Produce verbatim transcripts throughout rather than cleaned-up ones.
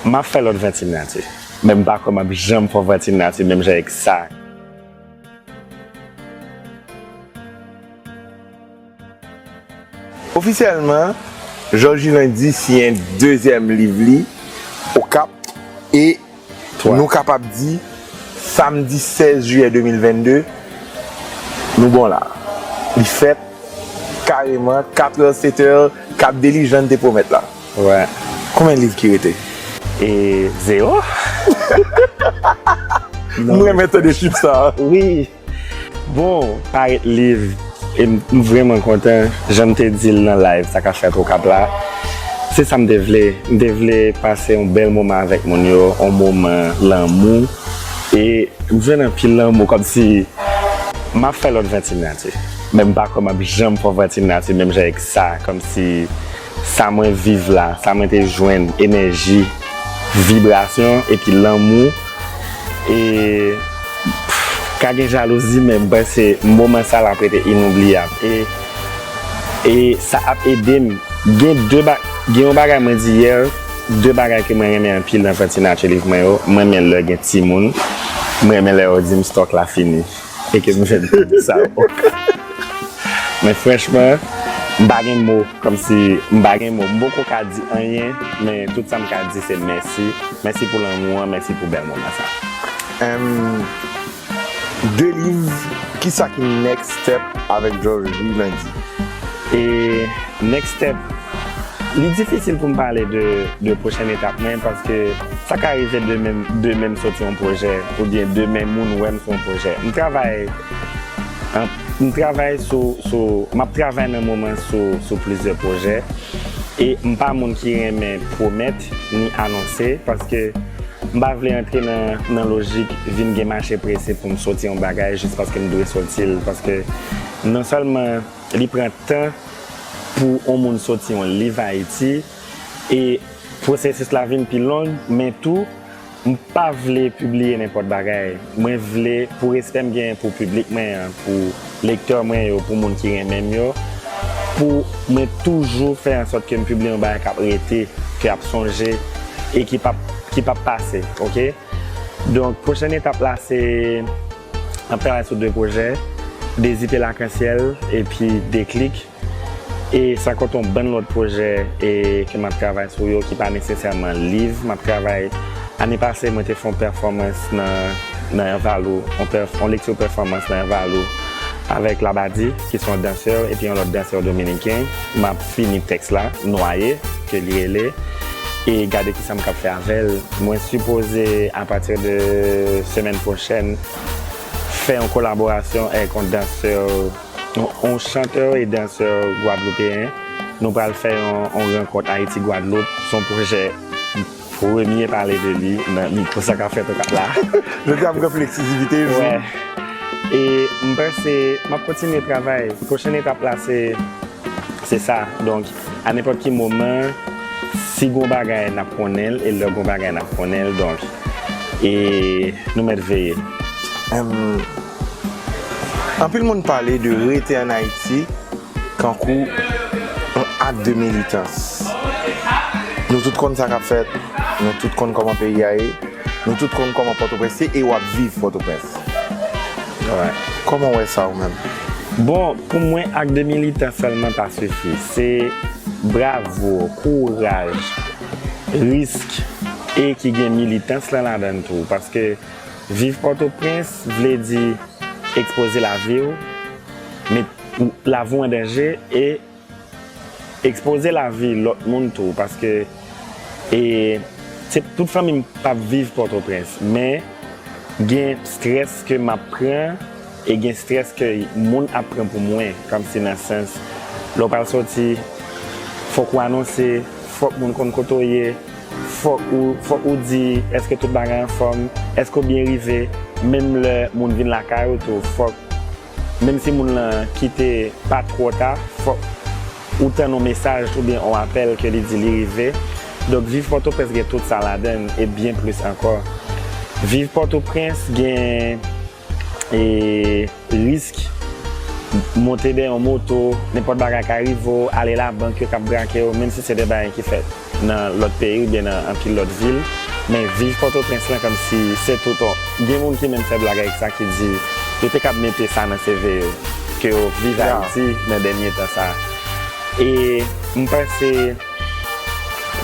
M ap fè lòt Ventinati, men m pa kwè m ap janm fè yon Ventinati menm jan ak sa. Ofisyèlman, Georges Lundi siyen dezyèm liv li, Okap, e nou kapab di, samdi sèz jiyè de mil vennde, nou bon la. Li fèt kareman, katrè, setè, Cap Delijan te pwomèt la. Wè. Konbyen liv ki rete? E, zewo. M renmen tande chif sa a. Wi. Bon, parèt liv, e m, m vrèman kontan. Jan m te di l nan live, sa k ap fèt Okap la, se sa m te vle. M te vle pase yon bèl moman avèk moun yo, yon moman lanmou. E m jwenn anpil lanmou, kòmsi m ap fè lòt Ventinati. Men m pa kwè m ap janm fè yon Ventinati menm jan ak sa, kòmsi sa mwen viv la, sa mwen te jwenn, enèji, vibrasyon, epi lanmou. E, pff, ka gen jalouzi, men m panse moman sa l ap rete inoubliyab. E, e sa ap ede m. Gen de ba-, gen yon bagay mwen di yè, de bagay ke mwen renmen anpil nan Ventinati liv mwen yo. Mwen renmen lè gen timoun. Mwen renmen lè yo di m stòk la fini. E ke m jwenn tout sa yo. Men franchman, m pa gen mo, kòmsi m pa gen mo. M poko ka di anyen, men tout sa m ka di se mèsi. Mèsi pou lanmou an, mèsi pou bèl moman sa. Em, de liv, kisa ki next step avèk Georges Lundi? E next step, li difisil pou m pale de, de pwochèn etap mwen, paske sa ka rive demen, demen m soti yon pwojè, oubyen demen moun wè m sou yon pwojè. M travay, an, m travay sou, sou, m ap travay nan moman sou, sou plizyè pwojè, e m pa moun ki renmen pwomèt ni anonse, paske m pa vle antre nan, nan lojik vin gen mache prese pou m soti yon bagay jis paske m dwe soti l, paske non sèlman li pran tan pou yon moun soti yon liv Ayiti, e pwosesis la vin pi long, men tou, m pa vle pibliye nenpòt bagay. Mwen vle, pou respè m genyen pou piblik mwen an, pou lektè mwen yo, pou moun ki renmen m yo, pou mwen toujou fè ansòt ke m pibliye yon bagay k ap rete, ke ap sonje, e ki p ap, ki p ap pase, oke? Donk, pwochèn etap la, se, m ap travay sou de pwojè, Dezi pe lakansyèl epi Deklik. E san konte yon bann lòt pwojè, e, ke m ap travay sou yo, ki pa nesesèman liv. M ap travay, ane pase, mwen te fè yon pèfòmans nan, nan Envalou, yon pèf-, yon lekti pèfòmans nan Envalou avèk Labadi, ki se yon dansè, epi yon lòt dansè dominiken. M ap fini tèks la, Nwaye, ke li rele, e gade kisa m kab fè avè l. Mwen sipoze, apati de semèn pwochèn, fè yon kolaborasyon avèk yon dansè, yon, yon chantè e dansè gwadloupeyen. Nou pral fè yon, yon rankont Ayiti-Gwadloup. Se yon pwojè, premye pale de li nan mikwo sa k ap fèt Okap la. Jodi a m gen fleksizivite, wi. Wè. E m panse m ap kontinye travay. Pwochèn etap la, se, se sa. Donk, a nenpòt ki moman, si gon bagay, n ap konnen l, e lè gon bagay, n ap konnen l. Donk, e nou mèt veye. Em, anpil moun pale de rete ann Ayiti kankou yon ak de militans. Nou tout konn sa k ap fèt, nou tout konn kòman peyi a ye, nou tout konn kòman Pòtoprens ye, e w ap viv Pòtoprens. Wè. Kòman w wè sa ou menm? Bon, pou mwen, ak de militans sèlman pa sifi. Se bravo, kouraj, risk, e ki gen militans lan ladan l tou. Paske viv Pòtoprens vle di ekspoze lavi w, met lavi w an danje, e ekspoze lavi lòt moun tou, paske, e, se, tout fanmi m p ap viv Pòtoprens, men gen strès ke m ap pran, e gen strès ke moun ap pran pou mwen, kòmsi nan sans, lè w pral soti, fòk ou anonse, fòk moun konn kote w ye, fòk ou, fòk ou di, èske tout bagay anfòm, èske w byen rive, menm lè moun vin lakay ou tou, fòk, menm si moun lan kite pa twò ta, fòk ou tann yon mesaj oubyen yon apèl ke li di li rive. Donk, viv Pòtoprens gen tout sa ladan l e byen plis ankò. Viv Pòtoprens gen, e, risk, monte dèyè yon moto, nenpòt bagay ka rive w, ale labank, yo kab brake w, menm si se de bagay ki fèt nan lòt peyi oubyen nan anpil lòt vil. Men viv Pòtoprens lan kòmsi se tout yon, gen moun ki menm fè blag avèk sa, ki di yo te kab mete sa nan C V yo, ke yo viv Ayiti nan dènye tan sa. E m panse,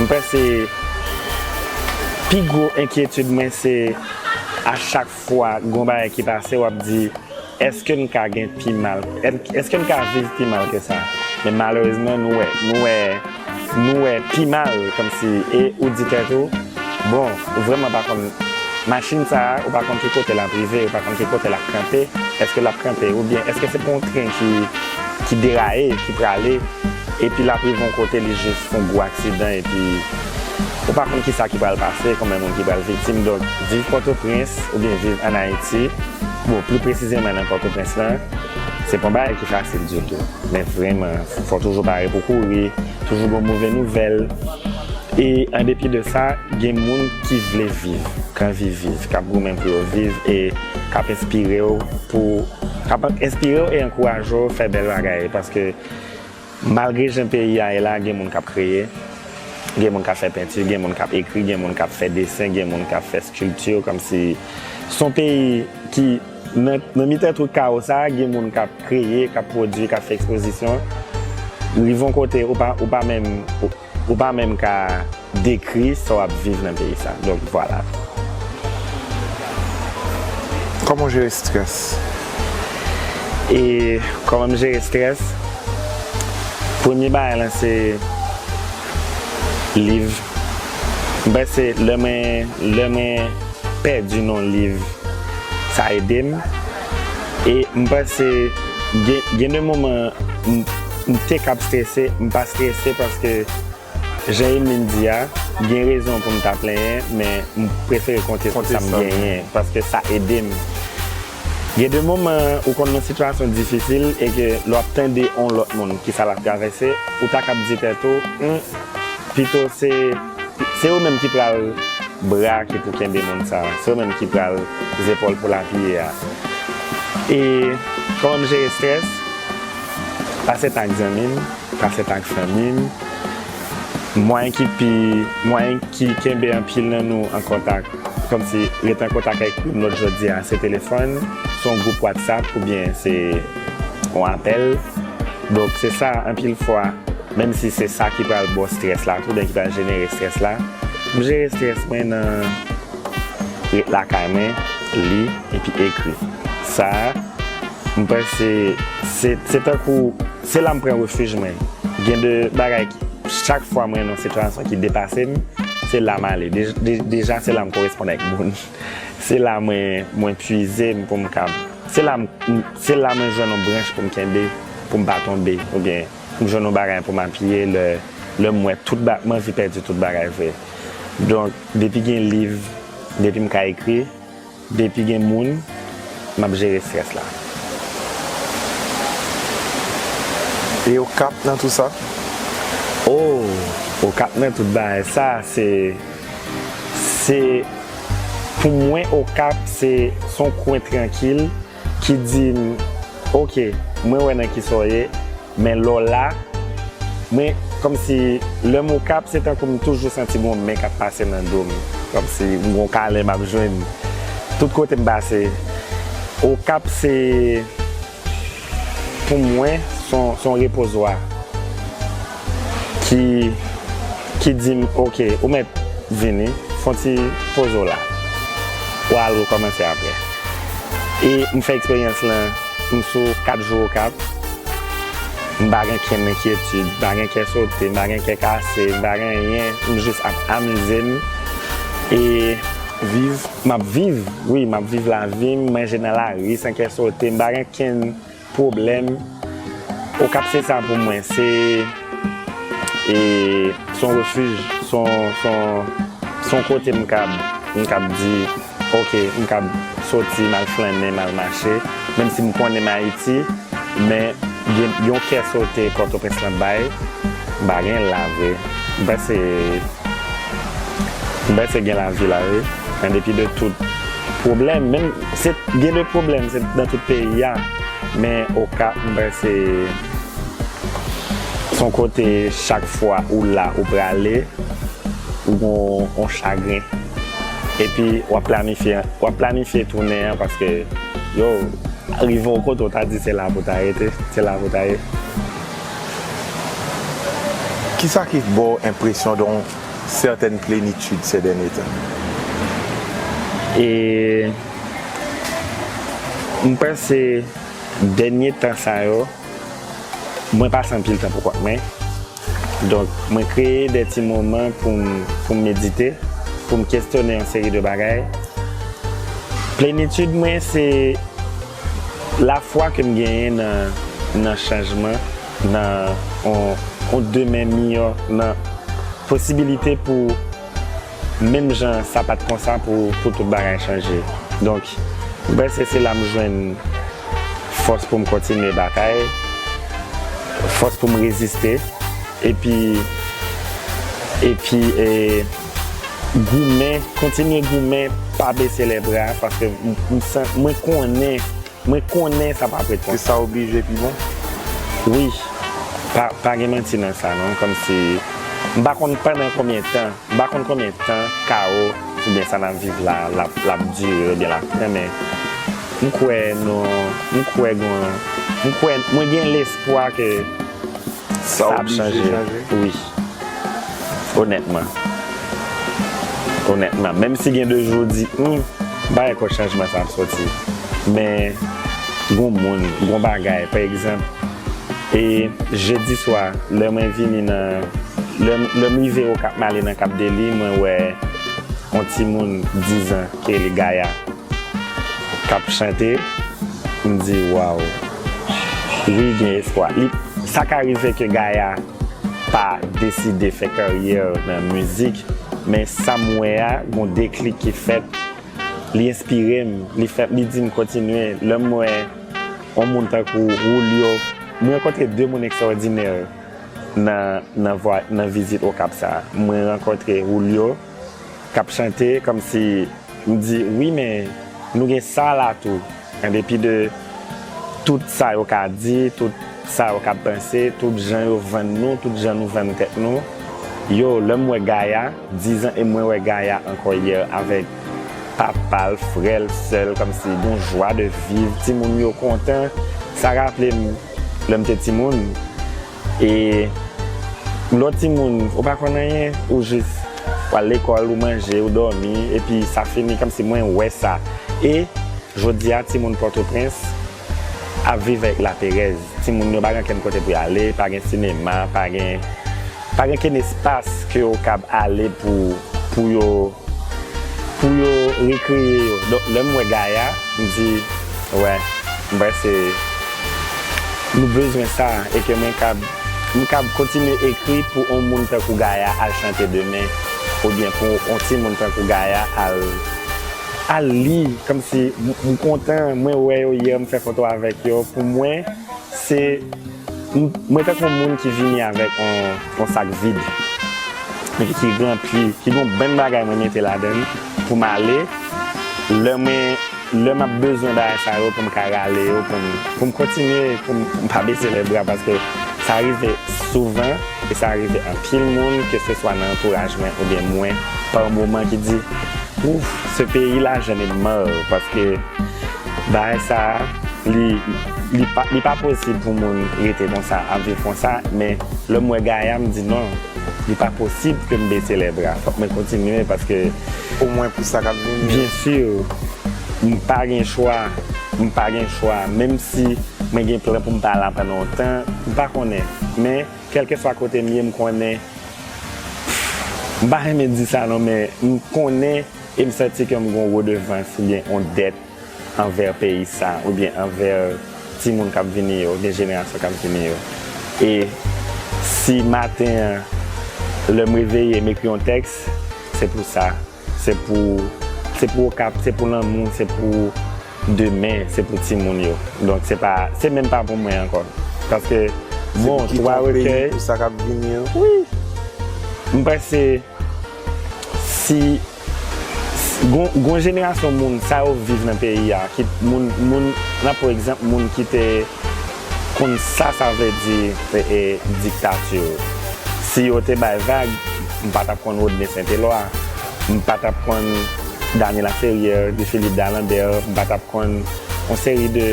m panse pi gwo enkyetid mwen se a chak fwa gon bagay ki pase, w ap di, èske n ka gen pi mal? Èske n ka viv pi mal ke sa? Men malerezman, nou wè, nou wè, nou wè pi mal, kòmsi, e ou di tèt ou, bon, ou vrèman pa konn machin sa a, ou pa konn ki kote l ap rive, ou pa konn ki kote l ap kanpe, èske l ap kanpe, oubyen èske se pou yon tren ki, ki deraye, ki prale, epi l ap rive yon kote, li jis fè yon gwo aksidan, epi ou pa konn kisa ki pral pase, konbyen moun ki pral viktim. Donk, viv Pòtoprens, oubyen viv ann Ayiti, bon, pli presizeman nan Pòtoprens lan, se pa yon bagay ki fasil ditou. Men vrèman, fò toujou pare pou kouri, toujou gon move nouvèl. E an depi de sa, gen moun ki vle viv, k anvi viv, k ap goumen pou yo viv e k ap enspire w pou, k ap enspire w e ankouraje w fè bèl bagay. Paske malgre jan peyi a ye la, gen moun k ap kreye, gen moun k ap fè penti, gen moun k ap ekri, gen moun k ap fè desen, gen moun k ap fè skilti, kòmsi se yon peyi ki, nan, nan mitan tout kawo sa a, gen moun k ap kreye, k ap pwodui, k ap fè ekspozisyon. Rive yon kote, ou pa, ou pa menm, ou, ou pa menm ka dekri sa w ap viv nan peyi sa. Donk, vwala. Kòman w jere estrès? E kòman m jere estrès? Premye bagay lan se liv. M panse lè mwen, lè mwen pèdi nan liv, sa ede m. E m panse gen, gen de moman m, m te kab strese, m pa strese paske jan Emeline di a, gen rezon pou m ta plenyen, men m prefere konte sou sa m genyen, paske sa ede m. Gen de moman ou konn nan sitiyasyon difisil e ke lè w ap tande yon lòt moun ki sa l ap travèse, ou ta kab di tèt ou, hmm, pito se, se ou menm ki pral bra ki pou kenbe moun sa, se ou menm ki pral zepòl pou l apiye a. E kòman m jere estrès? Pase tan ak zanmi m, pase tan ak fanmi m. Mwayen ki pi, mwayen ki kenbe anpil nan nou an kontak, kòmsi rete an kontak avèk youn lòt jodi a, se telefòn, se yon gwoup WhatsApp oubyen se yon apèl. Donk, se sa, anpil fwa, menm si se sa ki pral ba w estrès la tou, oubyen ki pral jenere estrès la, m jere estrès mwen nan ret lakay mwen, li, epi ekri. Sa a, m panse se, se tankou, se la m pran refij mwen. Gen de bagay ki, chak fwa mwen nan yon sitiyasyon ki depase m, se la m ale. De-, de-, deja, se la m koresponn ak moun. Se la mwen, mwen pwize m pou m kab. Se la m, se la mwen jwenn yon branch pou m kenbe, pou m pa tonbe, oubyen m jwenn yon bagay pou m apiye lè, lè m wè tout ba-, m anvi pèdi tout bagay vre. Donk, depi gen liv, depi m ka ekri, depi gen moun, m ap jere estrès la. E Okap nan tou sa? Oh, Okap nan tout bagay sa, se, se, pou mwen, Okap, se, se yon kwen trankil ki di m, oke, mwen wè nan kisa w ye, men lè w la, mwen, kòmsi, lè m Okap, se tankou m toujou santi gon men k ap pase nan do m. Kòmsi, m gon kalen m ap jwenn tout kote m pase. Okap, se, pou mwen, se yon, se yon repozwa ki, ki di m, oke, ou mèt vini, fè yon ti poze w la. W a al rekòmanse apre. E m fè eksperyans lan, m sou kat jou Okap. M pa gen kenn enkyetid, m pa gen kè sote, m pa gen kè kase, m pa gen anyen. M jis ap amize m. E viv. M ap viv, wi, m ap viv lavi m, manje nan lari san kè sote. M pa gen kenn pwoblèm. Okap se sa pou mwen, se, e, se yon refij, se yon, se yon, se yon kote m kab, m kab di, oke, m kab soti, m al flannen, m al mache, menm si m konnen m Ayiti, men gen yon kè sote Pòtoprens lan bay, m pa gen l la vre. M panse, m panse gen lavi la, wi. An depi de tout pwoblèm, menm se, gen de pwoblèm, se nan tout peyi a. Men Okap, m panse se yon kote chak fwa ou la, ou prale, ou gon yon chagren. Epi w ap planifye, w ap planifye tounen an paske, yo, rive yon kote w ta di se la pou ta rete, se la pou ta ye. Kisa ki ba w enpresyon de yon sètèn plenitid se dènye tan? E m panse dènye tan sa yo, mwen pase anpil tan pou kont mwen. Donk, mwen kreye de ti moman pou m, pou m medite, pou m kestyone yon seri de bagay. Plenitid mwen, se lafwa ke m genyen nan, nan chanjman, nan yon, yon demen miyò, nan posibilite pou menm jan sa pa t konsa pou, pou tout bagay chanje. Donk, m panse se la m jwenn fòs pou m kontinye batay, fòs pou m reziste, epi, epi e, goumen, kontinye goumen, pa bese lè bra, paske m, m san-, mwen konnen, mwen konnen sa p ap ret konsa. Se sa oblije pi bon? Wi. Pa, pa gen manti nan sa, non. Kòmsi, m pa konn pandan konbyen tan, m pa konn konbyen tan kawo oubyen sa n ap viv la, l ap, l ap dire oubyen l ap pran, men m kwè nou, m kwè gon, m kwè, mwen gen lespwa ke sa ap chanje. Wi. Onètman. Onètman. Menm si gen de jou w di, hmm, m pa wè kot chanjman sa ap soti. Men, gon moun, gon bagay. Pa egzanp, e jedi swa, lè mwen vini nan, lè, lè m rive Okap, m ale nan Kap Deli, mwen wè yon timoun diz an ki rele Gaya k ap chante, m di, waw, wi, gen espwa. Li, sa ka rive ke Gaya pa deside fè karyè nan mizik, men sa m wè a, gon deklik ki fèt, li enspire m, li fè, li di m kontinye. Lè m wè yon moun tankou Julio, mwen rankontre de moun ekstraòdinè nan, nan vwa-, nan vizit Okap sa a. Mwen rankontre Julio k ap chante, kòmsi m di, wi, men nou gen sa la tou. An depi de tout sa yo ka di, tout sa yo ka panse, tout jan yo vann nou, tout jan nou vann tèt nou, yo, lè m wè Gaya, diz an, e mwen wè Gaya ankò yè avèk papa l, frè l, sè l, kòmsi gon jwa de viv, timoun yo kontan. Sa raple m lè m te timoun. E lè w timoun, ou pa konn anyen, ou jis, w al lekòl, ou manje, ou dòmi, epi sa fini, kòmsi mwen wè sa. E jodi a, timoun Pòtoprens ap viv avèk laperèz. Timoun yo pa gen okenn kote pou y ale, pa gen sinema, pa gen, pa gen okenn espas ke yo kab ale pou, pou yo pou yo rekreye yo. Donk, lè m wè Gaya, m di, wè, m panse nou bezwen sa, e ke mwen kab, m kab kontinye ekri pou yon moun tankou Gaya al chante demen, oubyen pou yon timoun tankou Gaya al, al li, kòmsi m, m kontan, mwen wè yo yè, m fè foto avèk yo, pou mwen, se, m, mwen tankou yon moun ki vini avèk yon, yon sak vid, epi ki ranpli, ki gen yon bann bagay mwen mete ladan l pou m ale. Lè mwen, lè m ap bezwen bagay sa yo pou m ka rale yo, pou m, pou m kontinye, pou m, m pa bese lè bra, paske sa rive souvan, e sa rive anpil moun, ke se swa nan antouraj mwen oubyen mwen, pa yon moman ki di, ouf, ce pays-là, j'en ai marre, paske bagay sa a, li, li pa, li pa posib pou moun rete konsa, ap viv konsa, men lè m wè Gaya, m di non, li pa posib ke m bese lè bra, fòk mwen kontinye paske omwen pou sa k ap vini. Byen si, m pa gen chwa, m pa gen chwa, menm si mwen gen plan pou m pa la pandan yon tan, m pa konnen, men kèlkeswa kote m ye, m konnen, m pa renmen di sa non, men m konnen e m santi ke m gen yon redevans oubyen yon dèt anvè peyi sa, oubyen anvè timoun k ap vini yo, oubyen jenerasyon k ap vini yo. E si maten an, lè m reveye, m ekri yon tèks, se pou sa. Se pou, se pou Okap, se pou lanmou, se pou demen, se pou timoun yo. Donk, se pa, se menm pa pou mwen ankò. Paske, bon, twa rekèy. Se pou ki fè yon peyi pou sa k ap vini an. Wi. M panse, si, Gon, gon jenerasyon moun, sa yo viv nan peyi a, ki moun, moun, nan pou egzanp, moun ki te konn sa sa vle di, e, e, diktati. Si yo te bay vag, m pa t ap konn Rodney Saint Eloi, m pa t ap konn Dany Laferrière, Guy Philippe D'Alembert, m pa t ap konn yon seri de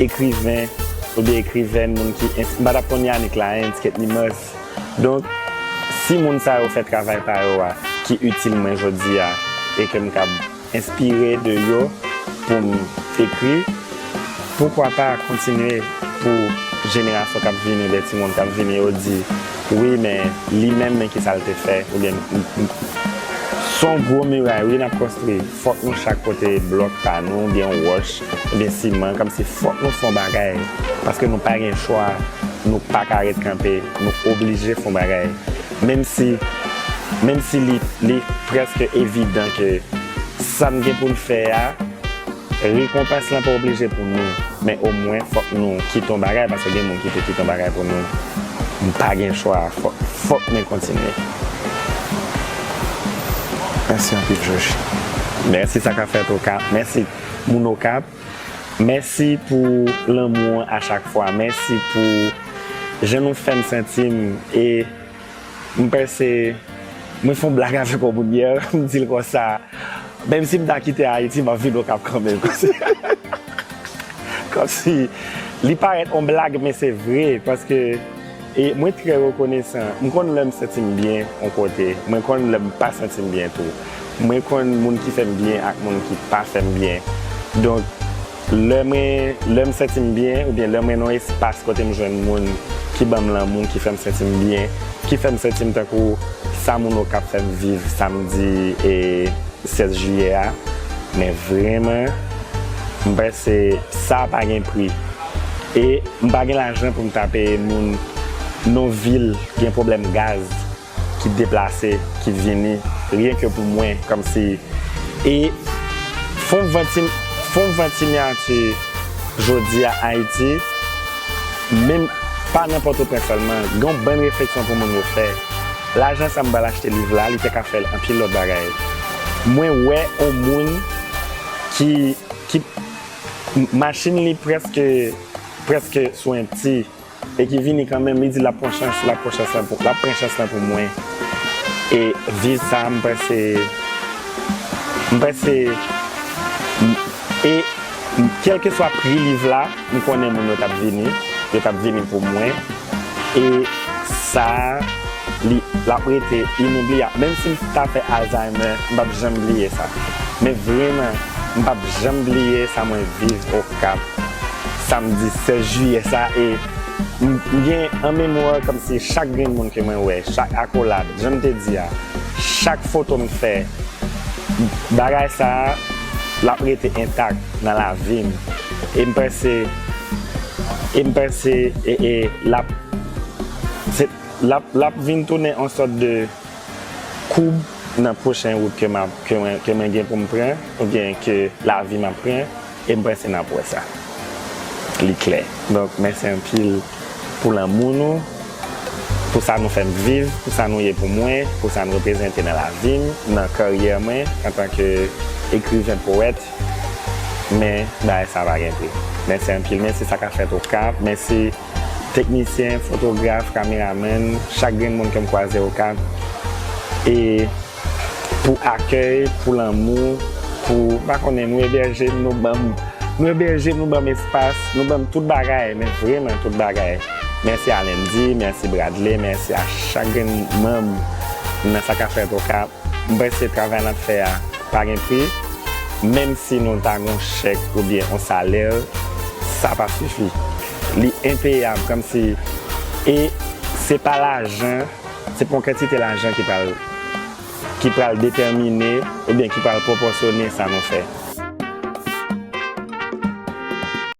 ekriven oubyen ekrivèn, moun ki ins-, m pa t ap konn Yannick Lahens, Kate Limers. Donk, si moun sa yo fè travay pa yo a, ki itil mwen jodi a, e ke m kab enspire de yo pou m ekri, poukwa pa kontinye pou jenerasyon k ap vini, lè timoun k ap vini yo di, wi, men li menm, men kisa l te fè, oubyen m, m, m, s on gwo miray, wi, n ap konstwi. Fòk nou chak pote blòk pa nou, oubyen yon wòch, oubyen siman, kòmsi fòk nou fè yon bagay. Paske nou pa gen chwa, nou pa ka ret kanpe, nou oblije fè yon bagay. Menm si, menm si li, li prèske evidan ke sa n gen pou n fè a, rekonpans lan pa oblije pou nou. Men omwen, fòk nou kite yon bagay, paske gen moun ki te kite yon bagay pou nou. M pa gen chwa, fòk, fòk mwen kontinye. Mèsi anpil, Joji. Mèsi sa k ap fèt Okap. Mèsi moun Okap. Mèsi pou lanmou an a chak fwa. Mèsi pou jan nou fè m santi m. E m panse, mwen fè yon blag avèk yon moun yè, m di l konsa, menm si m ta kite Ayiti, m ap vin Okap kanmenm. Kòmsi, kòmsi, li parèt yon blag, men se vre, paske, e mwen trè rekonesan. M konn lè m santi m byen yon kote, mwen konn lè m pa santi m byen tou. Mwen konn moun ki fè m byen ak moun ki pa fè m byen. Donk, lè mwen, lè m santi m byen, oubyen lè mwen nan yon espas kote m jwenn moun ki ban m lanmou, ki fè m santi m byen, ki fè m santi m tankou sa moun Okap fè m viv samdi e sèz jiyè a, men vrèman, m panse sa pa gen pri. E m pa gen lajan pou m ta peye moun nan yon vil gen pwoblèm gaz, ki deplase, ki vini, ryen ke pou mwen, kòmsi. E fè yon van ti, fè yon van ti miyati jodi a Ayiti, menm pa nan Pòtoprens sèlman, gen yon bann refleksyon pou moun yo fè. Lajan sa m pral achte liv la, li te ka fè anpil lòt bagay. Mwen wè yon moun ki, ki machin li prèske, prèske sou empty, e ki vini kanmenm, li di l ap pran chans, l ap pran chans lan pou, l ap pran chans lan pou mwen. E viv sa, m panse, m panse, m, e kèlkeswa pri liv la, m konnen moun yo t ap vini, yo t ap vini pou mwen. E sa, li, l ap rete inoubliyab. Menm si m ta fè Alzheimer, m p ap janm bliye sa. Men vrèman, m p ap janm bliye sa mwen viv Okap samdi sèz jiyè sa. E m, m gen an memwa kòmsi chak grenn moun ke mwen wè, chak akolad, jan m te di a, chak foto m fè, bagay sa a, l ap rete entak nan lavi m. E m panse, e m panse, e, e l ap, se, l ap, l ap vin tounen yon sòt de koub nan pwochen wout ke m ap, ke mwen, ke mwen gen pou m pran, oubyen ke lavi m ap pran, e m panse n ap wè sa. Li klè. Donk, mèsi anpil pou lanmou nou, pou sa nou fè m viv, pou sa nou ye pou mwen, pou sa nou reprezante nan lavi m, nan karyè mwen, antanke ekriven, powèt, men bagay sa pa gen pri. Mèsi anpil, mèsi sa k ap fèt Okap, mèsi teknisyen, fotograf, kameramann, chak grenn moun ke m kwaze Okap. E pou akèy, pou lanmou, pou, m pa konnen, nou ebèje m, nou ban m, nou ebèje m, nou ban m espas, nou ban m tout bagay, men vrèman tout bagay. Mèsi a Landy, mèsi Bradley, mèsi a chak grenn manm nan Sa K Fèt Okap. M panse travay n ap fè a pa gen pri, menm si nou ta gen yon chèk oubyen yon salè, sa pa sifi. Li enpeyab, kòmsi, e se pa lajan, se pa yon kantite lajan ki pral, ki pral detèmine oubyen ki pral pwopòsyone sa nou fè.